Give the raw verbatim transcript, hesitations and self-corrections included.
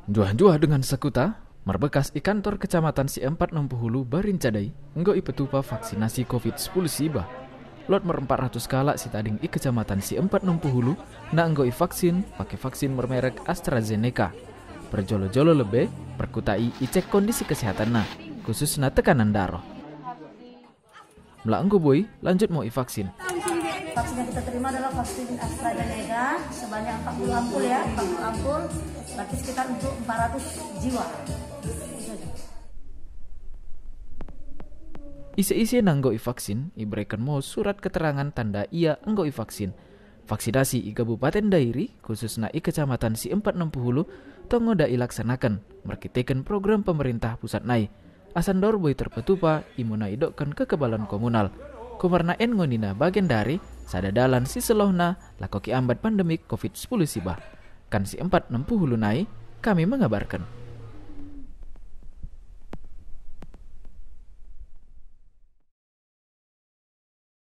Njuah-njuah dengan sekuta, merbekas i kantor Kecamatan si empat nempuhulu Barincadai, enggo ipetupa vaksinasi covid sepuluh siba. Lot merempat ratus kalak si tading i Kecamatan si empat nempuhulu, na enggo ivaksin, pake vaksin mermerek AstraZeneca. Perjolo-jolo lebbe, perkuta i icek kondisi kesehatanna, khususna tekanan daroh. Mella enggo boi, lanjut mo ivaksin. Vaksin yang kita terima adalah vaksin AstraZeneca sebanyak empat puluh ampul ya, empat puluh ampul, berarti sekitar untuk empat ratus jiwa. Ise-ise na enggo ivaksin, ibereken mo surat keterangan tanda ia enggo ivaksin. Vaksinasi i Kabupaten Dairi, khususna i Kecamatan si empat nempuhulu, tong ngo dak ilaksanaken, merkiteken program pemerintah pusat nai. Asa ntor boi terpetupa, imo na idokken kekebalan komunal. Kumerna en ngo nina bagendari, sada dalan si selohna, lako kiambat pandemik covid sepuluh siba. Kan si empat nempuhulu nai, kami mengabarken.